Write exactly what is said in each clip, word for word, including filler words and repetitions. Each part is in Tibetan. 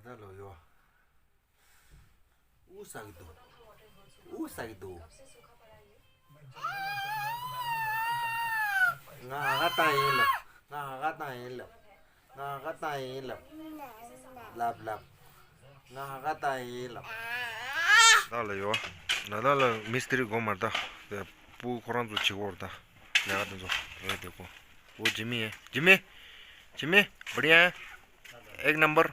ད་ལོ་ཡོ། ཨུ་ཟ་གི་འདུག་ཨུ་ཟ་གི་འདུག་ང་ཧ་ག་བཏང་ཡིན་ལབ། ང་ཧ་ག་བཏང་ཡིན་ལབ། ང་ཧ་ག་བཏང་ཡིན་ལབ། ལབ་ལབ། ང་ཧ་ག་བཏང་ཡིན་ལབ། ད་ལ་ཡོ། ལ་དྭགས་ལ་མིས་ཏི་རི་སྒོ་མར་ད། སྤུ་ཁོ་རང་ཚོ་བྱེད་སྒོ་ར་ད། ལས་ཀ་དེ་ཚོ་རེད་དེ་ཀོ། ཨོ་ཇི་མི་ཡེ། ཇི་མི། ཇི་མི། བ་ཌི་ཡ། ཨེག་ནམ་བར།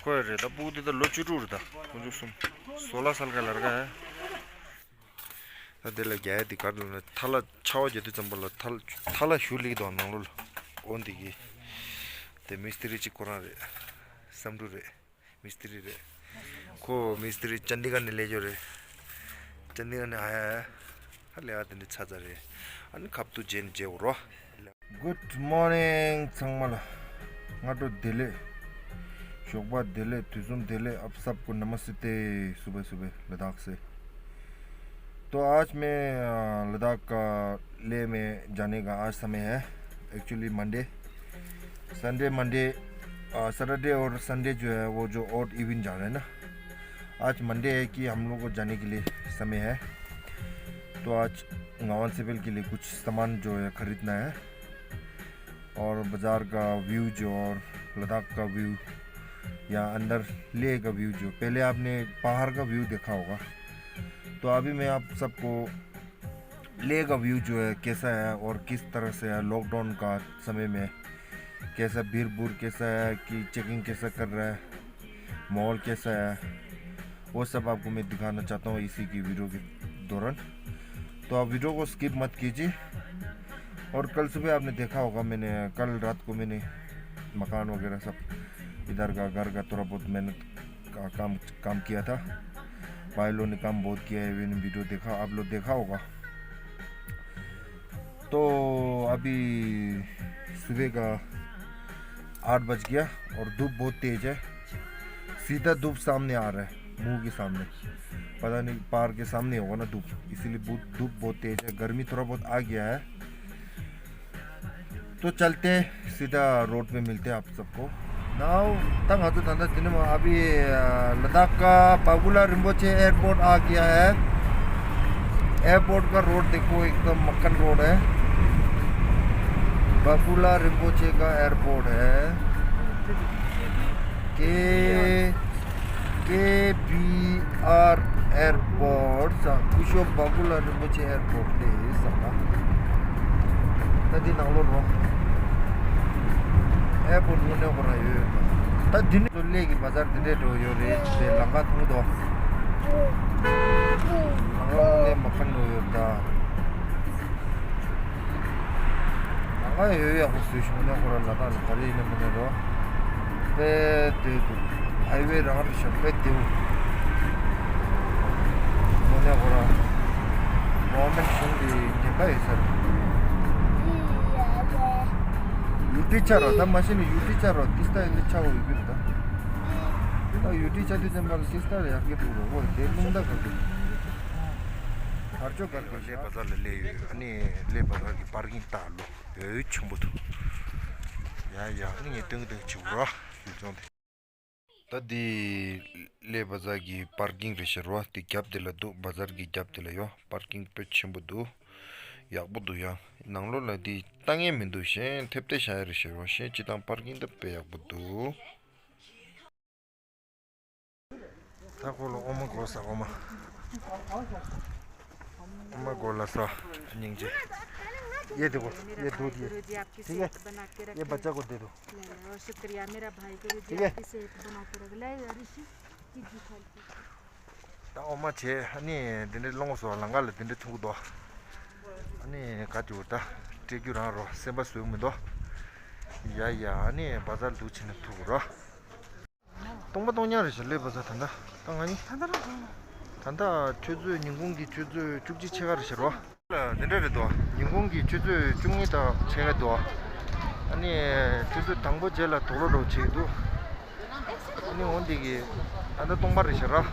ཁོ་ཡ་རེད་ད། སྤུ་གུ་དེ་ད་ལོ་བཅུ་དྲུག་རེད་ད། དགུ་བཅུ་གསུམ། ཟོ་ལ་སལ་ག་ལར་ག་ཡ། ད་དེ་ལ་རྒྱ་ཡ་དེ་གར་ལ་ན་ཐ་ལ་ཆ་བ་རྒྱ་དུས་ཙམ་པ་ལ་ཐ་ལ་ཐ་ལ་ཞུ་ལིག་དོ་ནང་ལོ་ལ། ཨོ་འདི་གི། དེ་མིས་ཏི་རི་གཅིག་ཁོ་རང་རེད། བསམ་འགྲུབ་རེད། མིས་ཏི་རི་རེད། ཁོ་མིས་ཏི་རི་ཅན་དི་གར་ནས་སླེབས་ཡོད་རེད། ཅན་དི་གར་ནས་ཨ་ཡ་ཡ། ཧ་ལས་ཨ་དེ་འདྲ་ཚ་ཚ་རེད། ཨ་ནི་ཁབ་ཏུ་རྗེན་རྗེ་འོ་རོ། Good morning ཚང་མ་ལ། སྔ་དྲོ་བདེ་ལེགས། ཞོགས་པ་བདེ་ལེགས། དུས་གསུམ་བདེ་ལེགས། आप सबको नमस्ते। सुबह सुबह लद्दाख से। तो आज मैं, अ, लद्दाख का लेह में जाने का आज समय है। Actually मंडे, संडे, मंडे, अ, सैटरडे और संडे जो है, वो जो ऑड इवन जा रहे हैं ना, आज मंडे है कि हम लोग को जाने के लिए समय है। तो आज गांवन सेबेल के लिए कुछ सामान जो है, खरीदना है। और बाज़ार का व्यू जो, और लद्दाख का व्यू, या अंदर लेह का व्यू जो, पहले आपने पहाड़ का व्यू देखा होगा, तो अभी मैं आप सबको लेह का व्यू जो है, कैसा है और किस तरह से है, लॉकडाउन का समय में कैसा भीड़-भूड़ कैसा है, कि चेकिंग कैसा कर रहा है, माहौल कैसा है, वो सब आपको मैं दिखाना चाहता हूँ इसी की वीडियो के दौरान। तो आप वीडियो को स्किप मत कीजिए। और कल सुबह आपने देखा होगा, मैंने, कल रात को मैंने मकान वगैरह सब, इधर का घर का थोड़ा बहुत मेहनत का काम, काम किया था। भाई लोगों ने काम बहुत किया है, मैंने वीडियो देखा, आप लोग देखा होगा। तो अभी सुबह का आठ बज गया और धूप बहुत तेज है। सीधा धूप सामने आ रहा है, मुंह के सामने। पता नहीं, पहाड़ के सामने होगा ना धूप, इसीलिए बहुत, धूप बहुत तेज है। गर्मी थोड़ा बहुत आ गया है। तो चलते हैं, सीधा रोड पे मिलते हैं आप सबको। नाउ, तंग हाथों धंधा दिन में अभी, अ, लद्दाख का बागुला रिम्पोछे एयरपोर्ट आ गया है। एयरपोर्ट का रोड देखो, एकदम मक्खन रोड है। बागुला रिम्पोछे का एयरपोर्ट है। के K B R airport ས་སྐུ་ཞབས་བ་གུ་ལ་རིན་པོ་ཆེ་airport དེ་ས་ད་འདི་ནང་ལོགས་རོ། airport དངོས་གནས་ཁོ་རང་ཡོད་ཡོད་ད། ད་འདི་ནས་ཚོ་གླེ་གི་བ་ཛར་འདི་འདྲས་འགྲོ་ཡོད་རེད་དེ་ལམ་ཁ་མཐོང་དོ། ལམ་ཁ་དངོས་གནས་མ་ཁ་འགྲོ་ཡོད་ད། ང་ཡོད་ཡག་པོ་བཟོས་བྱུང་ན་ཁོ་རང་ལ་དྭགས་ལ་ག་རེ་ཡིན་ན་མིན་ན་རོ། དཔེ་བདེ་འདུག highway རང་རེད་ཤག་དཔེ་བདེ་པོ། དངོས་གནས་ཁོ་རང་government གཞུང་གི་ཉེན་ཁ་ཡོད་ས་རེད། ཡུ་ཊི་ཆགས་རོ་ད་མ་གཞི་ནས་ཡུ་ཊི་ཆགས་རོ་ཏི་སྟ་ཡིན་ན་ཆགས་འོས་ཀྱི་རེད་ད། ད་ཡུ་ཊི་ཆགས་དུས་ཙམ་པ་ལ་ཏི་སྟ་ལ་ཡག་གི་འདུག་རོ་འོ་དེ་རླུང་རྟ་ག་གི་བར་ཅོ་ག་གི་ལེ་བ་ཛར་ལ་སླེབས་ཡོད། ཨ་ནི་ལེ་བ་ཛར་གི་པར་ཀིང་ལྟ་ལོ་ཡོད་ཆེན་པོ་འདུག་ཡ་ཡ་ཨ་ནི་ངས་སྟོན་གི་སྟོན་གི་བྱེད་དགོས་ར་ཡུལ་ལྗོངས་དེ། ད་འདི་ལེ་བ་ཛར་གི་པར་ཀིང་རེད་ཤག་རོ། དེ་རྒྱབ་དེ་ལ་འདུག་བ་ཛར་གི་རྒྱབ་དེ་ལ་ཡོད། པར་ཀིང་དཔེ་ཆེན་པོ་འདུག་ཡག་པོ་འདུག་ཡ། ནང་ལོགས་ལ་དེ་ལྟ་ངན་མི་འདུག་གཞན་ཐེབས་ཏེ་བཞག་ཡ་རེད་ཤག་རོ། གཞན་སྤྱི་བཏང་པར་ཀིང་ད་དཔེ་ཡག་པོ་འདུག་ད་ཁོ་ལ་འོ་མ་དགོས་ས་འོ་མ། འོ་མ་དགོས་ལ་ས་སྙིང་རྗེ། ये देखो, ये दूध ये। ठीक है। ये बच्चा को दे दो। शुक्रिया मेरा भाई को भी ठीक है। आपकी सेहत बना के रख ले। ད་འོ་མ་བྱས་ཨ་ནི་འདི་འདྲའི་སློང་སོ་ལང་ཀ་ལ་འདི་འདྲའི་ཐུག་འདུག་ཨ་ནི་ག་ཅུ་ད་སྤྲད་རྒྱུ་རང་རོ་སེམས་པ་བཟོད་མི་འདུག་ཡ་ཡ་ཨ་ནི་བ་ཛར་འདུག་ཕྱིན་ན་ཐུག་རོ། སྟོང་པ་སྟོང་རྐྱང་རེད་ཤག་ལེ་བ་ཛར་ད་ལྟ་ད་ང་ནི་ད་ལྟ་རང་ད་ལྟ་ཆུ་ཚོད་ཉིན་གུང་གི་ཆུ་ཚོད་བཅུ་གཅིག་ཕྱེད་ཀ་རེད་ཤག་རོ། འདི་འདྲ་རེད་དོ། ཉིན་གུང་གི་ཆུ་ཚོད་བཅུ་གཉིས་དང་ཕྱེད་ཀ་འདུག་ཨ་ནི་ཆུ་ཚོད་དང་པོ་རྗེས་ལ་དུག་ལོག་འགྲོ་བྱེད་འདུག་ཨ་ནི་འོ་འདི་གི་ད་ལྟ་སྟོང་པ་རེད་ཤག་ར།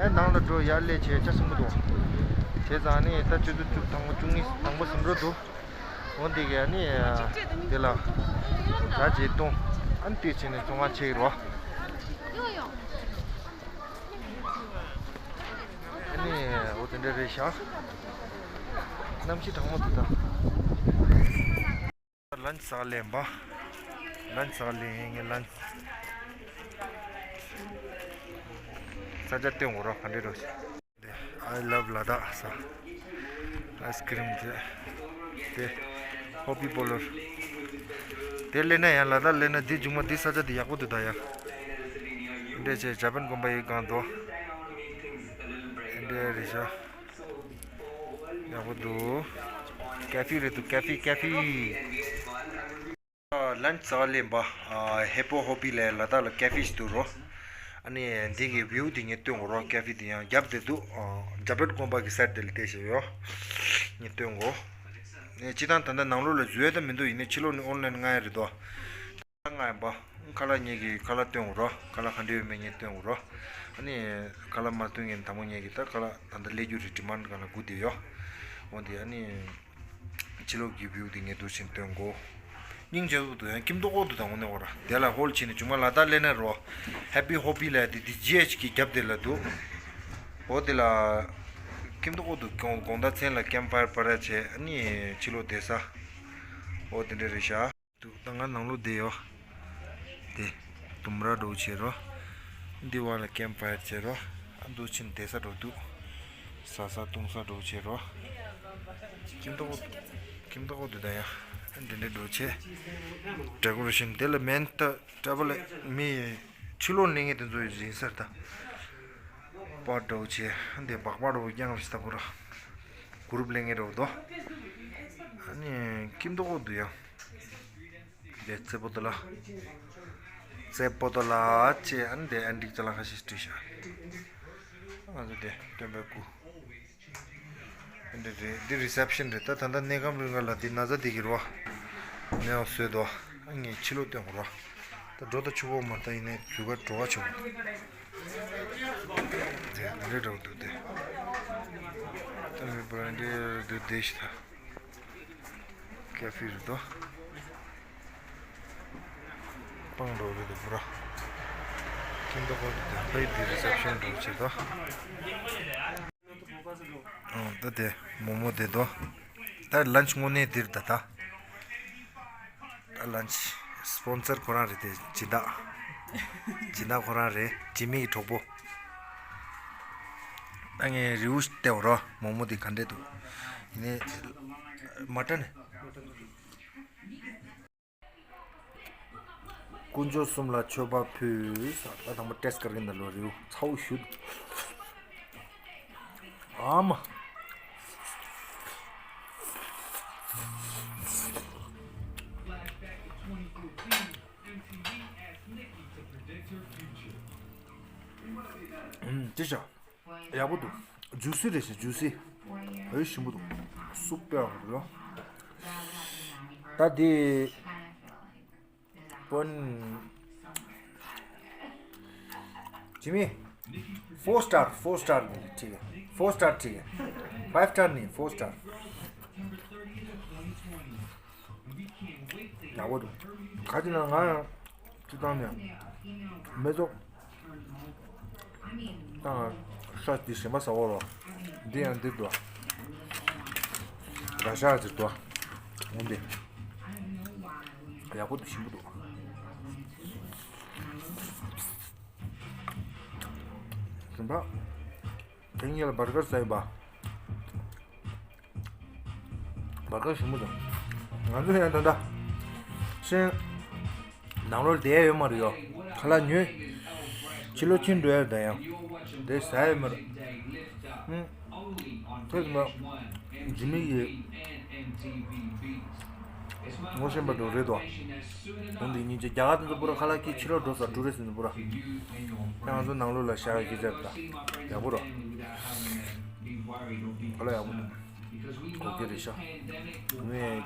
ཨེ་ནང་ལ་འགྲོ་ཡར་སླེབས་བྱས་ཆ་ཆེན་པོ་འདུག་བྱས་ཙང་ཨ་ནི་ད་ཆུ་ཚོད་བཅུ་དང་པོ་བཅུ་གཉིས་དང་པོ་ཟིན་འགྲོ་འདུག་འོ་འདི་ག་ནི་དེ་ལ་ད་རྗེས་གཏོང་ཨ་ནི་དེ་བྱས་ནས་ཚོང་ཁང་ཕྱེ་རོགས། ཨ་ནི་འོ་དེ་འདྲ་རེད་ཤག་གནམ་གཤིས་གྲང་མོ་འདུག་ད། ལན་ཟ་ལེན་པ། ལན་ཟ་ལེན་ངས་ལན། ས་ཆ་སྟོན་དགོས་རོགས་ག་འདྲ་རོགས། I love Ladakh ས། ice cream དེ། དེ། ཧོ་པི་པོ་ལོར། དེ་སླེབས་ན་ཡང་ལ་དྭགས་སླེབས་ན་འདི་མཇུག་མ་འདི་ས་ཆ་འདི་ཡག་པོ་འདུག་ད་ཡ། འདྲ་བྱས་ཇ་པན་དགོན་པ་ཡི་སྒང་དུ། འདྲ་རེད་ཤག་ཡག་པོ་འདུག་ཀ་ཧྥི་རེད་འདུག་ཀ་ཧྥི་ཀ་ཧྥི། ལན་ཙག་ལེན་པ། ཧེ་པོ་ཧོ་པི་ལ་ལ་དྭགས་ལ་ཀ་ཧྥི་ཞིག་འདུག་རོ། ཨ་ནི་འདི་གི་བིའུ་དེ་ངས་སྟོན་གོ་རོ། ཀ་ཧྥི་དེ་ཡང་རྒྱབ་དེ་འདུག་ཇ་པན་དགོན་པ་གི་སར་དེ་ལ་བལྟས་ཤེས་ཡོ། ངས་སྟོན་གོ། ངས་སྤྱི་བཏང་ད་ལྟ་ནང་ལོགས་ལ་འཛུལ་ཡ་ད་མི་འདུག་ཡིན་ནའི་ཕྱི་ལོགས་ནས་ཨོན་ལན་མངག་ཡ་རེད་དོ། ང་ཡིན་པ། ཁ་ལག་ངེད་ཀྱི་ཁ་ལག་སྟོན་དགོས་རོ། ཁ་ལག་ག་འདྲ་ཡོད་མེད་ངས་སྟོན་དགོས་རོ། ཨ་ནི། ཁ་ལག་མ་སྟོན་མཁན་དང་པོ་ངེད་ཀྱི་ད་ཁ་ལག་ད་ལྟ་སླེབས་རྒྱུ་རེད། ཌི་མན་གང་ལ་སྒུག་བསྡད་ཡོད། འོ་འདི་ཨ་ནི། ཕྱི་ལོགས་ཀྱི་བིའུ་དེ་ངས་འདུག་ཕྱིན་སྟོན་དགོས། སྙིང་རྗེ་པོ་འདུག་ཡང་ཁྱིམ་ཐོག་ཁོག་ཏུ་དང་འོ་ནས་འོ་ར་དེ་ལ་ཧོལ་ཕྱིན་ནས་བྱུང་མ་ལ་དྭགས་སླེབས་ན་རོ། ཧེ་པི་ཧོ་པི་ལ་དེ་དེ་ཇི་ཨེཆ་གི་རྒྱབ་དེ་ལ་འདུག་འོ་དེ་ལ། ཁྱིམ་ཐོག་ཁོག་ཏུ་དགོང་དགོང་དག་མཚན་ལ་ཀེམ་ཕ་ཡར་པར་བྱས་ཨ་ནི་ཕྱི་ལོགས་བསྡད་ས། འོ་དེ་འདྲ་རེད་ཤག་འདུག་ད་ང་ནང་ལོགས་བསྡད་ཡོད། དེ། ལྡུམ་ར་འདྲ་བོ་བྱས་རོ། འདི་བར་ལ་ཀེམ་ཕ་ཡར་བྱས་རོ། ཨ་འདུག་ཕྱིན་བསྡད་ས་འདྲ་བོ་འདུག་ཟ་ས་བཏུང་ས་འདྲ་བོ་བྱས་རོ། ཁྱིམ་ཐོག་ཁྱིམ་ཐོག་འདུག་ད་ཡ། ཨ་འདི་འདྲ་འདྲ་བོ་བྱས། ཌེ་ཀོ་རེ་ཤན་དེ་ལ་མེན་ད་ཊེ་བལ་མི་ཕྱི་ལོགས་ནས་ངས་དེ་ཚོ་ཡིན་ས་རེད་ད། པར་འདྲ་བོ་བྱས། ཨ་འདི་སྦག་སྦག་འདྲ་བོ་རྐྱང་རེད་ད་པོ་ར། གུ་རུབ་ལེན་ངེས་འདྲ་བོ་འདུག་ཨ་ནི་ཁྱིམ་ཐོག་འདུག་ཡ། དེ་རྩེ་པོ་ཏོ་ལ། རྩེ་པོ་ཏོ་ལ་ཅེས་ཨ་ནི་དེ་ཨན་ཌིག་ཅ་ལག་ཁ་ཤས་བྲིས་ཤག་ང་ཚོ་དེ་སྟོན་པའི་སྐུ། འདི་རེད། འདི་རི་སེབ་ཤན་རེད། ད་ད་ལྟ་གནས་སྐབས་རིང་ལ་འདི་ན་ཚ་འདི་གི་རོ། མེ་འོ་བཟོས་དོ། ཨ་ངས་ཕྱི་ལོགས་སྟོན་གོ་རོ། ད་འགྲོ་ད་ཆུ་བོ་མ་ད་ཡིན་ནའི་ཇུ་ག་འགྲོ་ག་ཆུ་བོ། དེ་འདི་འདྲ་འདྲ་བོ་འདུག་དེ། ད་མི་པ་འདི་འདུག་དེ་ཤི་ད། ཀ་ཧྥི་རེད་དོ། སྤང་འགྲོ་རེད་དོ་བུ་ར། ཁྱིམ་ཐོག་ཁོ་རེད་དོ། ཕ་ཡི་འདི་རི་སེབ་ཤན་འགྲོ་བྱེད་དོ། ཨང་ད་དེ་མོག་མོག་དེ་དོ། ད་ལན་ཆི་དངོས་གནས་འདིར་ད་ད། ད་ལན་ཆི་སྤོན་སར་ཁོ་རང་རེད་དེ་སྦྱིན་བདག་སྦྱིན་བདག་ཁོ་རང་རེད། འཇིགས་མེད་ཀྱི་གྲོགས་པོ། ད་ངས་རི་བོ་ཞིག་བལྟས་པ་རོ། མོག་མོག་དེ་ག་འདྲས་འདུག་ཡིན་ནའི། མ་ཏྲ་ནི། དཀོན་མཆོག་གསུམ་ལ་མཆོད་པ་ཕུལ། ད་དང་པོ་ཏེས་ཀར་གིན་ད་ལོ་རེའུ་ཚ་བོ་ཞུ། ཨ་མ། ཨུམ། ཅི་བྱ། ཡག་པོ་འདུག་ཇུ་སི་རེད་ཤག་ཇུ་སི། འོ་ཞིམ་པོ་འདུག་སུབ་པའི་ཡག་པོ་འདུག་ད་དེ། པོན། ཇི་མི། ཕོར་སི་ཊར། ཕོར་སི་ཊར་ནི་ཁྲིག་ཕོར་སི་ཊར་ཁྲིག་ཕའིབ་སི་ཊར་ནི་ཕོར་སི་ཊར། ཡག་པོ་འདུག་ག་ཅི་ན་ང་ཡང་ཅི་བཏང་ནས་མེ་ཏོག་ད་ཤ་འདི་ཞིམ་པ་ཟ་འོ་རོ། འདི་ཡང་འདི་འདུག་ར་ཤ་ཅིག་འདུག་འོ་འདི། ཡག་པོ་འདུག་ཞིམ་པོ་འདུག་ཞིམ་པ། དེང་ཉིད་ལ་བར་གར་ཟ་ཡི་པ། བར་སྐབས་ཞིམ་པོ་དང་། ང་ཚོ་ཡང་ད་ལྟ་ཤིང་ནང་ལོགས་བསྡད་ཡོད་མ་རེད་ཡོ། ཁ་ལག་ཉོས། ཕྱི་ལོགས་ཕྱིན་འགྲོ་ཡ་ད་ཡང་། དེ་ཟ་ཡ་མ་རེད། ཨུམ། དེ་ང་ཇི་མི་ཡི་ངོ་ཤེས་པ་འགྲོ་རེད་དོ། དོན་དེ་ཉིན་གཅིག་རྒྱ་གར་དེ་ཚོ་པུ་ར་ཁ་ལག་གི་ཕྱི་ལོགས་འགྲོ་ས་ཊུ་རི་སི་ཊི་དེ་ཚོ་པུ་ར། ད་ང་ཚོ་ནང་ལོགས་ལ་བཞག་ཡ་སྐད་ཆ་རེད་ད། ཡག་པོ་རོ། ཁ་ལག་ཡག་པོ་འདུག་གོ་གི་རེད་ཤག་ངས་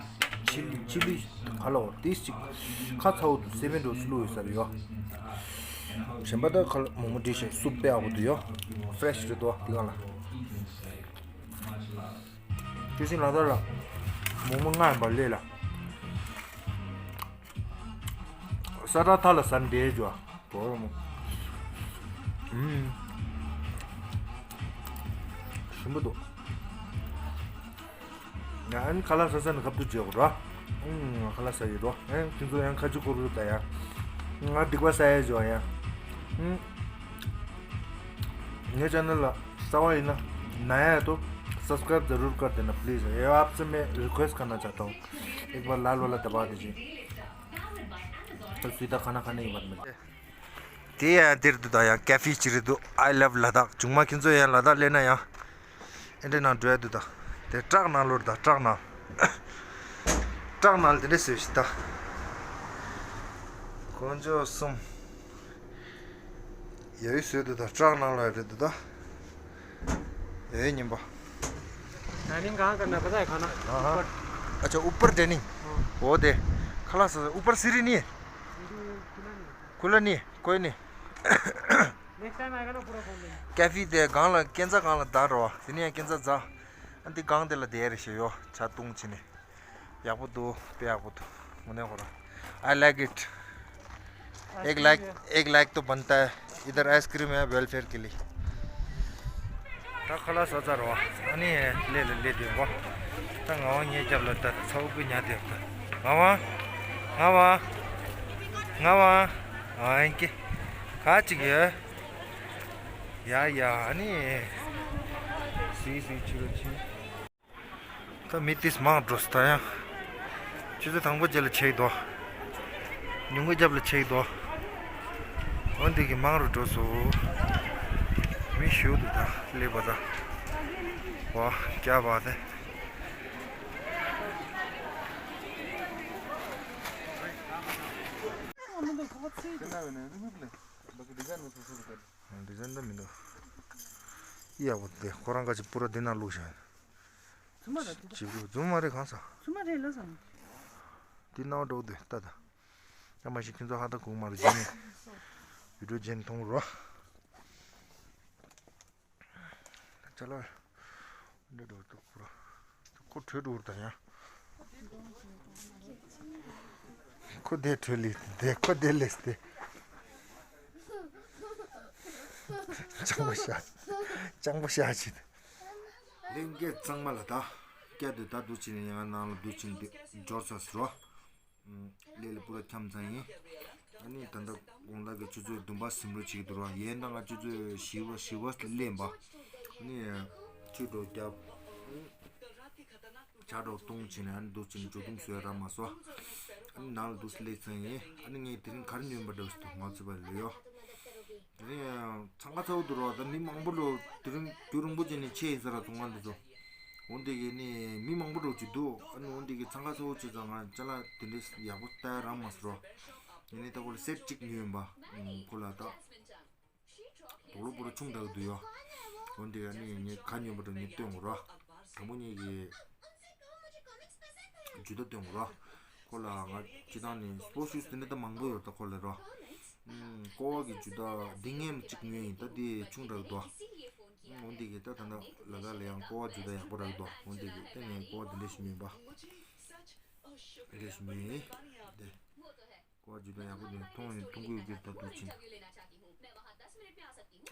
ཆི་ལི་ཆི་ལི་ག་ལ་འོ་ཏིས་ཅིག་ཁ་ཚ་བོ་འདུག་སེ་བན་འགྲོ་སུ་ལུ་ཡོད་ས་རེད་ཡོ། གཞན་པ་ད་ཁ་ལག་མོག་མོག་འདྲ་ཞིག་སུབ་དཔེ་ཡག་པོ་འདུག་ཡོ། ཕེ་རེ་ཤི་རེད་དོ་འདི་ག་ལ། ཀྲུའུ་ཞིན་ལ་དྭགས་ལ། མོག་མོག་ང་ཡིན་པ་ལས་ལ། ས་ཁྲ་ཐ་ལ་ཟ་འདྲེས་ཇོ། དོ་ར་མོ། ཨུམ། ཞིམ་པོ་འདུག་ཡ་ཨན་ཁ་ལག་ཟ་ས་ནི་ཁབ་ཏུ་བརྗེ་གོ་ར། ཨུམ། ཁ་ལག་ཟ་ཡི་རོ། ཨན་ཁྱེད་ཚོ་ཡང་ཁ་ཅིག་ཁོ་རུ་ད་ཡ། ང་སྡིག་པ་ས་ཡ་ཇོ་ཡ། ཨུམ། ངའི་ཆེ་ནལ་ལ་གསར་པ་ཡིན་ན་ན་ཡ་དོ་subscribe ज़रूर कर देना प्लीज़। ये आपसे मैं रिक्वेस्ट करना चाहता हूँ। एक बार लाल वाला दबा दीजिए। तो सीधा खाना खाने की बात में। དེ་ཡང་དེར་འདུག་ད་ཡང་ཀ་ཧྥེ་ཅིག་རེད་འདུག I love Ladakh། ཆུང་མ་ཁྱེད་ཚོ་ཡང་ལ་དྭགས་སླེབས་ན་ཡང་ཨེ་འདྲ་ནང་འགྲོ་ཡ་འདུག་ད་དེ་བྲག་ནང་ལོར་ད་བྲག་ནང་བྲག་ནང་དེ་འདྲ་བཟོས་ཤིག་ད། དཀོན་མཆོག་གསུམ། ཡ་ཡི་བཟོས་འདུག་ད་བྲག་ནང་ལ་རེད་འདུག་ད། ཡ་ཡི་ཉིན་པ། टाइमिंग कहाँ करना है पता है खाना? हाँ हाँ। अच्छा ऊपर ट्रेनिंग। हाँ। वो दे। खलास ऊपर सीढ़ी नहीं है। सीढ़ी खुला नहीं है। खुला नहीं है कोई नहीं। नेक्स्ट टाइम आएगा ना पूरा खोल देंगे। कैफे दे गांव ला केंजा गांव ला दारो। दिनिया केंजा जा। अंति गांव दे ला दे रे शे यो। छा तुंग छिने। ཡག་པོ་འདུག་དཔེ་ཡག་པོ་འདུག་དངོས་གནས་ཁོ་རང་། I like it. एक लाइक, एक लाइक तो बनता है। इधर आइसक्रीम है वेलफेयर के लिए। ད་ཁ་ལག་ཟ་ཚར་བ། ཨ་ནི་ལས་ལ་ལས་དེ་བ། ད་ང་བ་ངའི་རྒྱབ་ལ་ད་ཚ་བོ་ཀུན་ཉལ་དེ་ད། ང་བ། ང་བ། ང་བ། ཨ་ཨེན་ཀེ། ག་ཅིག་ཡོད། ཡ་ཡ་ཨ་ནི། སི་སི་ཆི་རོ་ཆི། ད་མི་ཏིས་མང་འགྲོ་སི་ད་ཡང་། ཆུ་ཚོད་དང་པོ་རྗེས་ལ་ཆེག་དོ། ཉུང་གི་རྒྱབ་ལ་ཆེག་དོ། འོན་ཏེ་གི་མང་རུ་འགྲོ་སོ། མི་ཞུ་དུ་ད་སླེབས་པ་ད། བ་རྒྱ་བ་དེ། ཌི་ཛའིན་འདྲ་མི་འདུག་ཡག་པོ་དེ་ཁོ་རང་ག་ཅིག་པུ་ར་འདི་ན་བླུགས་བཞག་ཚུ་མ་རེད་དེ། ཅིག་རུ་ཛུམ་མ་རེད་གང་ས། ཚུ་མ་རེད་ལ་ས། འདི་ནང་འགྲོ་དུས་ལྟ་ད། ཡ་མ་ཤི་ཁྱོད་ཚོ་ཧ་ད་གུང་མ་རེད་ཇེན། བི་ཌིའོ་ཇེན་མཐོང་རོ། ཅ་ལག་འདི་འགྲོ་ཏུ་ཁོ་ར། ཁོ་བྲོས་འགྲོ་ད་ཡ། ཁོ་དེ་བྲོས་ལི་དེ་ཁོ་དེ་ལེས་དེ། ཅང་པོ་ཤ། ཅང་པོ་ཤ་ཅིག་ལྷན་རྒྱས་ཚང་མ་ལ་ད། སྐྱ་དེ་ད་འདུག་ཅིག་ནས་ཡང་ནང་ལ་འདུག་ཅིག་འདི་འབྱོར་ཚར་སོ། ལས་ལ་པུ་ར་འཁྱམ་ཚང་ཡིན། ཨ་ནི་ད་ལྟ་དགོང་དག་གི་ཆུ་ཚོད་བདུན་པ་ཟིན་འགྲོ་བྱེད་ཀྱི་འདུག་ར་ཡན་ད་ང་ཆུ་ཚོད་བཞི་པ་བཞི་པ་སླེབས་པ། ཨ་ནི་ཆུ་འགྲོ་རྒྱབ། ཇ་འགྲོ་བཏུང་བྱས་ནས་ཨ་ནི་འདུག་བྱས་ནས་ཇོ་བདུང་བཟོས་ར་མ་སོ། ཨ་ནི་ནང་ལ་འདུག་སླེབས་ཚང་ཡིན། ཨ་ནི་ངས་དེ་རིང་ག་རེ་ཉོས་པ་འདྲ་བ་ཞིག་འདུག་མ་ཚོད་པ་ལོས་ཡོ། དེ་རིང་འཚང་ཁ་ཚ་བོ་འདུག་རོགས་ད་མི་མང་པོ་ལོ་དེ་རིང་རྒྱུན་རིང་པོ་ཅིག་ནས་ཆེ་ཡིན་ས་ར་ཚོང་ཁང་འདི་ཚོ། འོན་ཏེ་གི་ནི་མི་མང་པོ་འགྲོ་གི་འདུག་ཨ་ནི་འོན་ཏེ་གི་འཚང་ཁ་ཚ་བོ་བྱས་ཙང་ང་ཅ་ལག་དེ་འདྲས་ཡག་པོ་ལྟ་ཡ་རག་མ་སོང་རོགས། ཡིན་ནའི་ད་ཁོ་ལ་སེཊ་གཅིག་ཉོས་ཡིན་པ། ཁོ་ལ་ད་དོག་ལོ་པོ་ར་ཆུང་དྲགས་འདུག་ཡོ། འོན་ཏེ་གི་ཨ་ནི་ངས་ག་ཉོས་པ་འདྲ་ངས་སྟོན་དགོས་རོགས། དང་པོ་ངས་གི་ཇུ་ཏ་སྟོན་དགོས་རོགས། ཁོ་ལ་ང་སྤྱི་བཏང་ནས་སྤོ་ཤུ་དེ་འདྲ་ད་མང་པོ་ཡོད་ད་ཁོ་ལ་རོགས། ཀོ་བ་གི་ཇུ་ཏ་འདི་ངས་གཅིག་ཉོས་ཡིན་ད་འདི་ཆུང་དྲགས་འདུག་འོན་ཏེ་གི་ད་ད་ལྟ་ལ་དྭགས་ལ་ཡང་ཀོ་བ་ཇུ་ཏ་ཡག་པོ་རག་འདུག་འོན་ཏེ་གི་ད་ངས་ཀོ་བ་འདི་འདྲ་ཞིག་མིན་པ། འདི་འདྲ་ཞིག་མིན་ཡིན། འདི་ཀོ་བ་ཇུ་ཏ་ཡག་པོ་འདི་མཐོང་ཡིན་མཐོང་གི་ཡོད་གི་ད་འདུག་ཅིང་།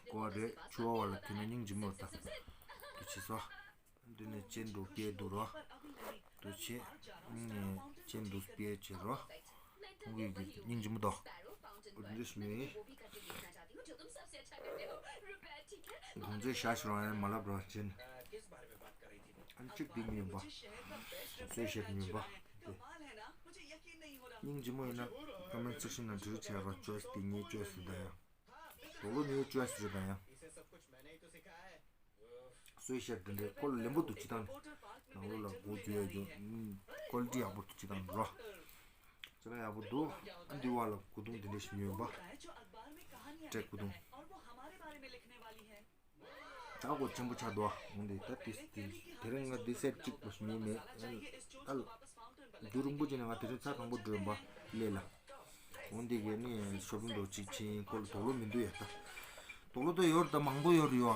ཀོ་བ་རེད་ཆུ་བ་བ་ལ་ཐུག་ན་སྙིང་རྗེ་མོ་ད། འདི་བྱེད་སོ། འདི་ནས་ཅན་འགྲོ་སྐྱེལ་འདུག་རོ། འདུག་བྱེད། ཅན་འདུག་སྤེལ་བྱེད་རོ། ཁོང་གི་སྙིང་རྗེ་མོ་དོ། འདི་འདྲ་ཞིག་མིན། གོང་ཚད་བཞག་ཤོག་རང་ཡང་མ་ལབ་རོ་ཅན། ཨ་ནི་གཅིག་འདི་མིན་པ། སོས་བཤད་མིན་པ། སྙིང་རྗེ་མོ་ཡིན་ན་ཀ་མེན་སེག་ཤན་ནང་འབྲི་རུ་བྱེད་རོ་ཅོས་དེ་ངའི་ཅོས་སུ་ད་ཡང་། དོ་ལོ་ངའི་ཅོས་སུ་ད་ཡང་། སོའི་ཤར་དེ་འདྲའི་ཁོ་ལ་ལེན་པོ་འདུག་སྤྱི་བཏང་ནང་ལོགས་ལ་སྒོ་རྒྱུ་ཡ་རྒྱུ་ཀོ་ལི་ཊི་ཡག་པོ་འདུག་སྤྱི་བཏང་རོ། ཅི་ལ་ཡག་པོ་འདུག་ཨ་འདི་བ་ལ་གུ་དུང་དེ་འདྲ་ཞིག་ཉོས་པ། ཏྲེ་གུ་དུང་། ད་གོ་ཆེན་པོ་ཆགས་འདུག་འོན་ཏེ་ད་དེ་དེ་རིང་ང་འདི་སེ་ཊི་གཅིག་པོ་ཞིག་ཉོས་མེད་ཨ། རྒྱུན་རིང་པོ་ཅིག་ནས་ང་དེ་རིང་ཚར་དང་པོ་འགྲོ་ཡིན་པ་ལས་ལ། འོན་ཏེ་གི་ནི་ཤོ་པིང་འགྲོ་གཅིག་ཕྱིན་ཁོ་ལ་དོག་ལོ་མི་འདུག་ཡ་ད། དོག་ལོ་ད་ཡོད་རེད་ད་མང་པོ་ཡོད་རེད་ཡོ།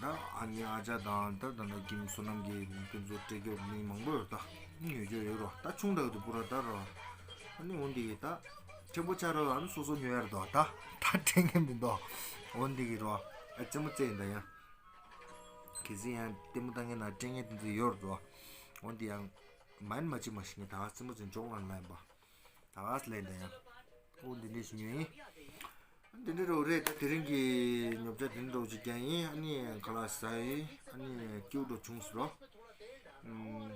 ད་ཨ་ནི་ཨ་ཅག་དང་ད་ད་ད་ཀིམ་བསོད་ནམས་ཀྱི་ཁོང་ཚོ་སྤྲད་རྒྱུ་མི་མང་པོ་ཡོད་ད། ཉོ་རྒྱུ་ཡོད་རོ། ད་ཆུང་དྲགས་འདུག་པུ་ར་ད་རོ། ཨ་ནི་འོན་ཏེ་གི་ད་ཕྲན་བུ་ཆ་རོ། ཨ་ནི་སོ་སོ་ཉོ་ཡར་དོ། ད་ད་ཕྲན་ངན་མི་འདུག་འོན་ཏེ་གི་རོ། ཨ་རྩེད་མོ་རྩེ་ཡིན་ད་ཡང་། གལ་སྲིད་ཡང་ལྟད་མོ་ལྟ་མཁན་ན་ཕྲན་ངན་དེ་ཚོ་ཡོད་རོ། འོན་ཏེ་ཡང་མ་ཡིན་མ་ཅི་མ་ཤི་ངེ་ད་ག་རྩེད་མོ་རྩེ་འཇོག་ལ་ལ་ཡིན་པ། ད་ག་ལ་ཡིན་ད་ཡང་། འོ་འདི་འདྲ་ཞིག་ཉོས་ཡིན། འདི་འདྲ་རོ་རེད། ད་དེ་རིང་གི་ཉོ་ཆ་འདི་འདྲ་རོ་ཅིག་ཀྱང་ཡིན། ཨ་ནི་ཁ་ལག་ཟ་ཡིན། ཨ་ནི་སྐྱིད་པོ་བྱུང་སོང་རོ། ཨམ།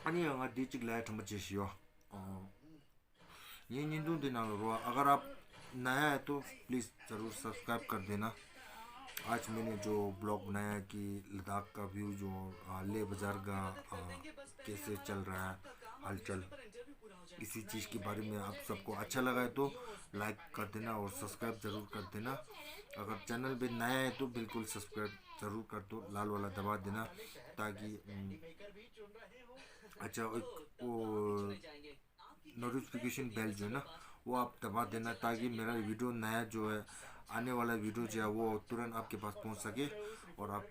ཨ་ནི་ང་འདི་གཅིག་ལ་དྲན་པ་བརྗེད་ཤི་ཡོ། ཨོ། ངའི་བརྙན་ཐུང་འདི་ནང་ལ་རོ། अगर आप नया है तो प्लीज़ ज़रूर सब्सक्राइब कर देना। आज मैंने जो ब्लॉग बनाया कि लद्दाख का व्यू जो, आ, लेह बाजार का, आ, कैसे चल रहा है हलचल, इसी चीज़ के बारे में आप सबको अच्छा लगा है तो लाइक कर देना और सब्सक्राइब ज़रूर कर देना। अगर चैनल पे नया है तो बिल्कुल सब्सक्राइब ज़रूर कर दो, लाल वाला दबा देना, ताकि, हम्म, अच्छा, एक वो नोटिफिकेशन बेल जो है ना, वो आप दबा देना, ताकि मेरा वीडियो नया जो है, आने वाला वीडियो जो है, वो तुरंत आपके पास पहुंच सके और आप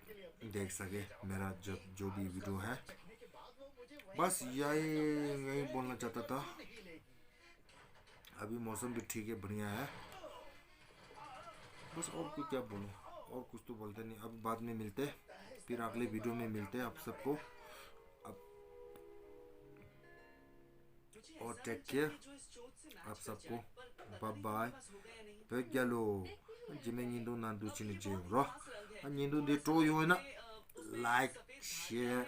देख सके मेरा जो जो भी वीडियो है। बस यही यही बोलना चाहता था। अभी मौसम भी ठीक है, बढ़िया है। बस और कुछ क्या बोलूँ, और कुछ तो बोलते नहीं। अब बाद में मिलते हैं, फिर अगले वीडियो में मिलते हैं आप सबको। अब और टेक केयर आप सबको। Bye bye. བོད་རྒྱལ་ལོ། རྗེས་མའི་བརྙན་ཐུང་ནང་དུ་ཕྱིན་ནས་མཇལ་ཡོང་རོགས། བརྙན་ཐུང་འདི་སྤྲོ་ཡོང་ན་ལའིཀ་ཤེར་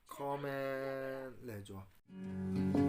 ཁོ་མེན་ལས་ཅོ།